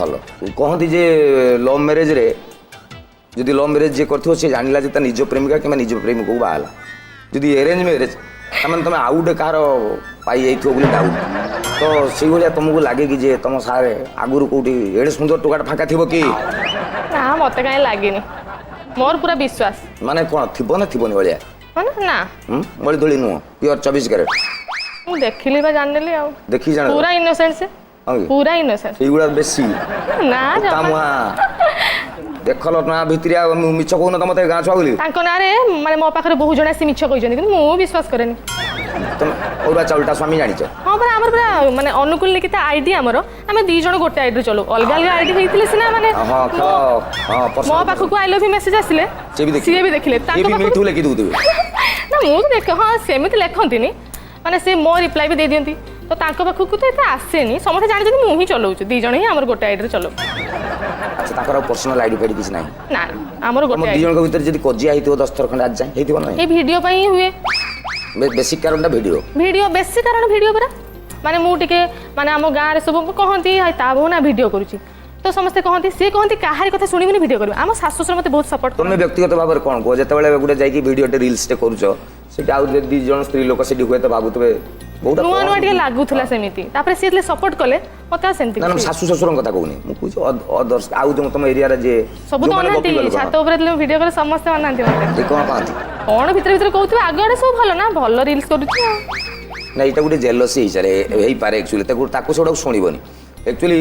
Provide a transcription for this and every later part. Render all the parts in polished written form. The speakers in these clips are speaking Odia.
ଭଲ କହନ୍ତି ଯେ ଲଭ୍ ମ୍ୟାରେଜରେ, ଯଦି ଲଭ୍ ମ୍ୟାରେଜ ଯିଏ କରିଥିବ, ସେ ଜାଣିଲା ଯେ ତା ନିଜ ପ୍ରେମିକା କିମ୍ବା ନିଜ ପ୍ରେମିକକୁ ବାହା ହେଲା। ଯଦି ଆରେଞ୍ଜ ମ୍ୟାରେଜ, ତାମାନେ ତମେ ଆଉ ଗୋଟେ କାହାର ପାଇଯାଇଥିବ ବୋଲି ଡାଉଟ୍। ତ ସେଇଭଳିଆ ତମକୁ ଲାଗେ କି ଯେ ତମ ସାରେ ଆଗରୁ କୋଉଠି ଏଡ଼େ ସୁନ୍ଦର ଟୋକାଟା ଫାଙ୍କା ଥିବ କି? ନା, ମତେ କାହିଁ ଲାଗେନି। ମୋର ପୁରା ବିଶ୍ୱାସ। ମାନେ କ'ଣ ଥିବ ନା ଥିବନି ଭଳିଆ? ମାନେ ନା। ହୁଁ, ମଳି ଧୂଳି ନୁହଁ, ପିଓର 24 କ୍ୟାରେଟ୍। ମୁଁ ଦେଖିଲି ବା, ଜାଣିନେଲି ଆଉ। ଦେଖିକି ଜାଣିଲ? ପୁରା ଇନୋସେଣ୍ଟ ସେ। ହଁ କି? ପୁରା ଇନୋସେଣ୍ଟ। ସେଇଗୁଡ଼ା ବେଶୀ ନା, ଜମା। ମୁହାଁ ଦେଖଲ ନା ଭିତରିଆ, ମିଛ କହୁନ ତ ମତେ ଗାଁ ଛୁଆ ବୋଲି? ତାଙ୍କ ନାଁରେ ମାନେ ମୋ ପାଖରେ ବହୁ ଜଣ ଆସି ମିଛ କହିଛନ୍ତି, କିନ୍ତୁ ମୁଁ ବିଶ୍ୱାସ କରେନି। ତମେ ଅରୁଆ ଚାଉଳଟା ସ୍ୱାମୀ ଜାଣିଛ? ହଁ ପରା, ଆମର ପୁରା ମାନେ ଅନୁକୂଳ ନିକିତା ଆଇଡି ଆମର। ଆମେ 2 ଜଣ ଗୋଟେ ଆଇଡିରେ ଚଲୁ। ଅଲଗା ଅଲଗା ଆଇଡି ହେଇଥିଲେ ସିନା ମାନେ ହଁ, ଖେଳ ହଁ। ମୋ ପର୍ସନାଲ ପାଖକୁ I love you message ଆସିଲେ ସିଏ ବି ଦେଖିଲେ। ସିଏ ବି ଦେଖିଲେ। ଇଏ ତାଙ୍କ ବି ପାଖକୁ ମିଠୁ ଲେଖି ଦଉଥିବେ। ନା, ମୁଁ ତ ଦେଖେ, ହଁ, ସେମିତି ଲେଖନ୍ତିନି, ମାନେ ସେ ମୋ ରିପ୍ଲାଏ ବି ଦେଇଦିଅନ୍ତି। ତ ତାଙ୍କ ପାଖକୁ ତ ଏତେ ଆସେନି। ସମସ୍ତେ ଜାଣିଛନ୍ତି ମୁଁ ହିଁ ଚଲଉଛି, 2 ଜଣ ହିଁ ଆମର ଗୋଟେ ଆଇଡିରେ ଚଲଉ। ଆଚ୍ଛା, ତାଙ୍କର ପର୍ସନାଲ ଆଇଡି ଫାଇଡି କିଛି ନାହିଁ? ନା, ଆମର ତମ ଗୋଟେ ଦି ଆଇଡି। ଜଣଙ୍କ ଭିତରେ ଯଦି କଜିଆ ହେଇଥିବ 10 ଥର ଖଣ୍ଡେ ଆଜି ଯାଏଁ ହେଇଥିବ ନା ନାହିଁ? ଏଇ ଭିଡ଼ିଓ ପାଇଁ ହିଁ ହୁଏ। Basic କାରଣଟା video? ଭିଡ଼ିଓ ବେଶୀ କାରଣ, ଭିଡ଼ିଓ ପରା। ମାନେ ମୁଁ ଟିକେ ମାନେ ଆମ ଗାଁରେ ସବୁ କହନ୍ତି, "ହାଇ, ତା ବୋହୂ ନା ଭିଡ଼ିଓ କରୁଛି।" ତ ସମସ୍ତେ କହନ୍ତି, ସିଏ କହନ୍ତି କାହାରି କଥା ଶୁଣିବିନି, ଭିଡ଼ିଓ କରିବି। ଆମ ଶାଶୁ ଶ୍ୱଶୁର ମୋତେ ବହୁତ ସପୋର୍ଟ। ତମେ ବ୍ୟକ୍ତିଗତ ଭାବରେ କ'ଣ କୁହ? ଯେତେବେଳେ ଗୋଟେ ଯାଇକି ଭିଡ଼ିଓଟେ ରିଲ୍ସଟେ କରୁଛ ସେଠି, ଆଉ 2 ଜଣ ସ୍ତ୍ରୀ ଲୋକ ସେଠି ହୁଏତ ଭାବୁଥିବେ ବୋହୂଟା ନୂଆ କ'ଣ ନୂଆ ଟିକେ ଲାଗୁଥିଲା ସେମିତି। ତାପରେ ସିଏ ଯେତେବେଳେ ସପୋର୍ଟ କଲେ, ମତେ ଆଉ ସେମିତି ନା ନା କିଛି ଶାଶୁ ଶ୍ୱଶୁରଙ୍କ କଥା କହୁନି, ମୁଁ କହୁଛି ଅଦର୍ସ, ଆଉ ଯୋଉ ତମ ଏରିଆରେ ଯିଏ ସବୁ ତ ଯୋଉମାନେ ଅନାନ୍ତି। ଗପିବା ଲୋକ, ଛାତ ଉପରେ ଯେତେବେଳେ ଭିଡ଼ିଓ କଲେ ସମସ୍ତେ ଅନାନ୍ତି ମତେ। ସେ କ'ଣ କହନ୍ତି? କ'ଣ ଭିତରେ ଭିତରେ କହୁଥିବେ, ଆଗ ଆଡ଼େ ସବୁ ଭଲ ନା, ଭଲ ରିଲ୍ସ କରୁଛି ଆଉ। ନା, ଏଇଟା ଗୋଟେ ଜେଲସି ହେଇସାରେ ହେଇପାରେ। ଆକ୍ଚୁଆଲି ତାକୁ ସେଗୁଡ଼ାକୁ ଶୁଣିବନି। ଆକ୍ଚୁଆଲି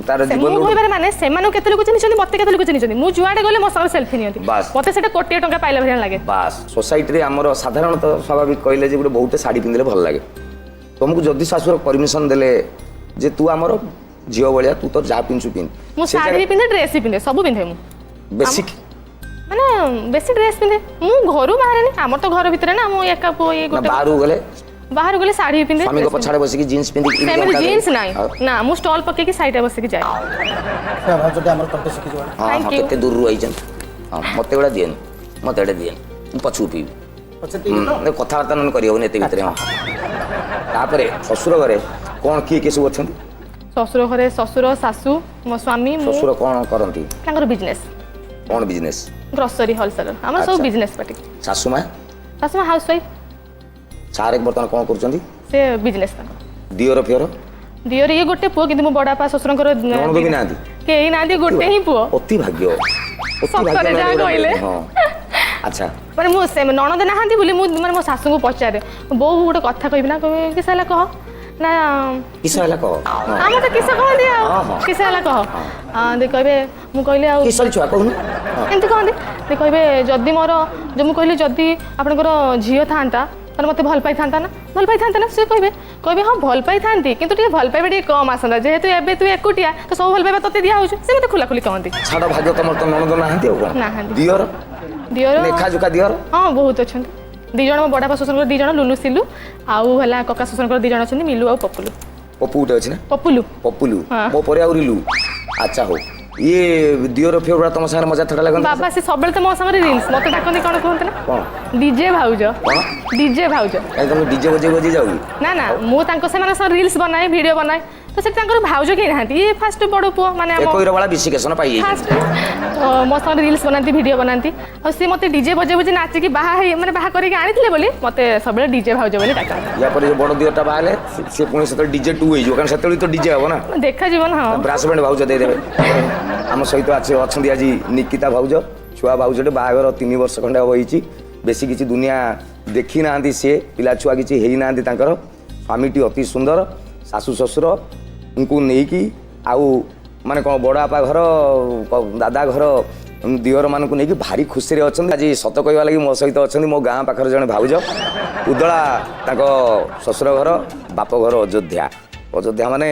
ତାର ମୁଁ ଜୀବନ କହିବାରେ ମାନେ ସେମାନଙ୍କୁ କେତେ ଲୋକ ଚିହ୍ନିଛନ୍ତି, ମତେ କେତେ ଲୋକ ଚିହ୍ନିଛନ୍ତି। ମୁଁ ଯୁଆଡ଼େ ଗଲେ ମୋ ସାଙ୍ଗରେ ସେଲ୍ଫି ନିଅନ୍ତି। ବାସ୍। ମତେ ସେଟା କୋଟିଏ ଟଙ୍କା ପାଇଲା ଭଳିଆ ଲାଗେ। ବାସ୍, ସୋସାଇଟିରେ ଆମର ସାଧାରଣତଃ ସ୍ୱାଭାବିକ କହିଲେ ଯେ ଗୋଟେ ବୋହୂଟେ ଶାଢ଼ୀ ପିନ୍ଧିଲେ ଭଲ ଲାଗେ। ତମକୁ ଯଦି ଶାଶୁର ପରମିଶନ ଦେଲେ ଯେ ତୁ ଆମର ଝିଅ ଭଳିଆ, ତୁ ତୋର ଯାହା ପିନ୍ଧୁଛୁ ପିନ୍ଧ, ମୁଁ ସେ ଶାଢ଼ୀ ବି ପିନ୍ଧେ, ଡ୍ରେସ୍ ବି ପିନ୍ଧେ, ସବୁ ପିନ୍ଧେ ମୁଁ। ବେସିକ ମାନେ ବେଶୀ ଡ୍ରେସ୍ ପିନ୍ଧେ। ମୁଁ ଘରୁ ବାହାରେନି, ଆମର ତ ଘର ଭିତରେ ନା, ମୁଁ ଏକା ପୁଅ ଇଏ ନା ଗୋଟେ। ବାହାରକୁ ଗଲେ? ବାହାରକୁ ଗଲେ ଶାଢ଼ୀ ବି ପିନ୍ଧେ, ସ୍ୱାମୀଙ୍କ dress ପିନ୍ଧେ। ପଛଆଡ଼େ ବସିକି ଜିନ୍ସ ପିନ୍ଧିକି ସେମିତି ଜିନ୍ସ ନାହିଁ। ଆଉ? ନା, ମୁଁ ଷ୍ଟଲ୍ ପକେଇକି ସାଇଡରେ ବସିକି ଯାଏ। ଭାଉଜଟି ଆମର ତଣ୍ଟି ଶୁଖିଯିବଣି। ହଁ। Thank ହଁ। you. କେତେ ଦୂରରୁ ଆଇଛନ୍ତି। ହଁ, ମୋତେ ଏଗୁଡ଼ା ଦିଅନି, ମୋତେ ଏଇଟା ଦିଅନି, ମୁଁ ପଛକୁ ପିଇବି। ପଛେ ପିଇବି ତ? ହୁଁ, କଥାବାର୍ତ୍ତା ନହେଲେ କରିହେବନି ଏତେ ଭିତରେ। ହଁ, ତାପରେ ଶ୍ୱଶୁର ଘରେ କ'ଣ କିଏ କିଏ ସବୁ ଅଛନ୍ତି? ଶ୍ୱଶୁର ଘରେ ଶ୍ୱଶୁର, ଶାଶୁ, ମୋ ସ୍ୱାମୀ, ମୁଁ। ଶ୍ୱଶୁର କ'ଣ କରନ୍ତି? ତାଙ୍କର ବିଜନେସ୍। କ'ଣ ବିଜନେସ୍? Grocery wholesaler. ଆମର ସବୁ ବିଜନେସ୍ ପାର୍ଟି। ଶାଶୁ ମା? ଶାଶୁ ମା ହାଉସ୍ ୱାଇଫ୍। ସାର୍ ବର୍ତ୍ତମାନ କ'ଣ କରୁଛନ୍ତି? ସେ ବିଜନେସ୍ ତାଙ୍କର। ଦିଅର ଫିଅର? ଦିଅର ଇଏ ଗୋଟେ ପୁଅ, କିନ୍ତୁ ମୋ ବଡ଼ବାପା ଶ୍ୱଶୁରଙ୍କର ନଣନ୍ଦ ବି ନାହାନ୍ତି? କେହି ନାହାନ୍ତି, ଗୋଟେ ହିଁ ପୁଅ। ଅତି ଭାଗ୍ୟ, ଅତି ସତରେ ଭାଗ୍ୟ। ଯାହା ମାନେ କହିଲେ। ହଁ, ଆଚ୍ଛା। ମାନେ ମୁଁ ସେ ନଣନ୍ଦ ନାହାନ୍ତି ବୋଲି ମୁଁ ମାନେ ମୋ ଶାଶୁଙ୍କୁ ପଚାରେ, ବୋଉ, ଗୋଟେ କଥା କହିବି ନା? କହିବେ, କିସ ହେଲା କହ ନା। କିସ ହେଲା କହ, ହଁ। ଆମର ତ କିସ କହନ୍ତି ଆଉ। ହଁ, ହଁ। କିସ ହେଲା କହ। ଦେ କହିବେ, ମୁଁ କହିଲି ଆଉ କିସ ଛୁଆ କହୁନୁ, ହଁ। ଏମିତି କହନ୍ତି। ସେ କହିବେ ଯଦି ମୋର ଯେ ମୁଁ କହିଲି ଯଦି ଆପଣଙ୍କର ଝିଅ ଥାନ୍ତା ତାହେଲେ ମୋତେ ଭଲ ପାଇଥାନ୍ତା ନା, ଭଲ ପାଇଥାନ୍ତା ନା? ସେ କହିବେ, ହଁ, ଭଲ ପାଇଥାନ୍ତି, କିନ୍ତୁ ଟିକେ ଭଲ ପାଇବା ଟିକେ କମ୍ ଆସନ୍ତା। ଯେହେତୁ ଏବେ ତୁ ଏକୁଟିଆ, ତ ସବୁ ଭଲ ପାଇବା ତୋତେ ଦିଆ ହେଉଛି। ସେ ମୋତେ ଖୋଲାଖୋଲି କହନ୍ତି। ଛାଡ଼, ଭାଗ୍ୟ ତମର ତ ନଣନ୍ଦ ନାହାନ୍ତି ଆଉ କ'ଣ? ନାହାନ୍ତି। ଦିଅର? ଦିଅର ଲେଖା ଯୋଖା ଦିଅର? ହଁ, ବହୁତ ଅଛନ୍ତି। 2 ଜଣ, ମୋ ବଡ଼ବାପା ଶ୍ୱଶୁରଙ୍କର 2 ଜଣ, ଲୁଲୁ, ସିଲୁ। ଆଉ ହେଲା କକା ଶ୍ୱଶୁରଙ୍କର 2 ଜଣ ଅଛନ୍ତି, ମିଲୁ ଆଉ ପପୁଲୁ। ପପୁ ଗୋଟେ ଅଛି ନା? ପପୁଲୁ। ପପୁଲୁ। ହଁ। ମୋ ପରେ ଆହୁରି ଲୁ। ଆଚ୍ଛା ହଉ, ଇଏ ଦିଅର ଫିଅର ଗୁଡ଼ା ତମ ସାଙ୍ଗରେ ମଜା ଥଟ୍ଟା ଲାଗନ୍ତି? ବାବା, ସେ ସବୁବେଳେ ତ ମୋ ସାଙ୍ଗରେ ରିଲ୍ସ। ମତେ ଡାକନ୍ତି କ'ଣ କୁହନ୍ତି ନା? କ'ଣ? ଡିଜେ ଭାଉଜ। କ'ଣ? ଡିଜେ ଭାଉଜ। କାହିଁ, ତମେ ଡିଜେ ବଜେଇ ବଜେଇ ଯାଉ କି? ନା ନା, ମୁଁ ତାଙ୍କ ସେମାନଙ୍କ ସହ ରିଲ୍ସ ବନାଏ, ଭିଡ଼ିଓ ବନାଏ, ତ ସେଠି ତାଙ୍କର ଭାଉଜ କେହି ନାହାନ୍ତି। ଇଏ ଫାଷ୍ଟ ବଡ଼ ପୁଅ ମାନେ ଆମ ଏକୋଇର ବାଳା ବିଶିକେଶନ ପାଇଯାଇଛି। ଫାଷ୍ଟ ମୋ ସାଙ୍ଗରେ ରିଲ୍ସ ବନାନ୍ତି, ଭିଡ଼ିଓ ବନାନ୍ତି। ଆଉ ସିଏ ମୋତେ ଡିଜେ ବଜେଇ ବଜେଇ ନାଚିକି ବାହା ହେଇ ମାନେ ବାହା କରିକି ଆଣିଥିଲେ ବୋଲି ମୋତେ ସବୁବେଳେ ଡିଜେ ଭାଉଜ ବୋଲି ଡାକନ୍ତି। ୟା ପରେ ଯୋଉ ବଡ଼ ଦିଅରଟା ବାହାହେଲେ ସେ ପୁଣି ସେତେବେଳେ ଡିଜେ ଟୁ ହେଇଯିବ, କାରଣ ସେତେବେଳେ ତ ଡିଜେ ହବ ନା। ଦେଖାଯିବ ନା, ହଁ। ବ୍ରାସ୍ ବ୍ୟାଣ୍ଡ ଭାଉଜ ଦେଇଦେବେ। ଆମ ସହିତ ଅଛନ୍ତି ଆଜି ନିକିତା ଭାଉଜ, ଛୁଆ ଭାଉଜଟେ। ବାହାଘର 3 ବର୍ଷ ଖଣ୍ଡେ ହବ ହେଇଛି। ବେଶୀ କିଛି ଦୁନିଆ ଦେଖି ନାହାନ୍ତି ସିଏ, ପିଲା ଛୁଆ କିଛି ହେଇନାହାନ୍ତି ତାଙ୍କର। ସ୍ୱାମୀଟି ଅତି ସୁନ୍ଦର। ଶାଶୁ ଶ୍ୱଶୁରଙ୍କୁ ନେଇକି ଆଉ ମାନେ କ'ଣ ବଡ଼ ବାପା ଘର, ଦାଦା ଘର, ଦିଅରମାନଙ୍କୁ ନେଇକି ଭାରି ଖୁସିରେ ଅଛନ୍ତି। ଆଜି ସତ କହିବା ଲାଗି ମୋ ସହିତ ଅଛନ୍ତି ମୋ ଗାଁ ପାଖରେ ଜଣେ ଭାଉଜ। ଉଦଳା ତାଙ୍କ ଶ୍ୱଶୁର ଘର, ବାପ ଘର ଅଯୋଧ୍ୟା। ଅଯୋଧ୍ୟା ମାନେ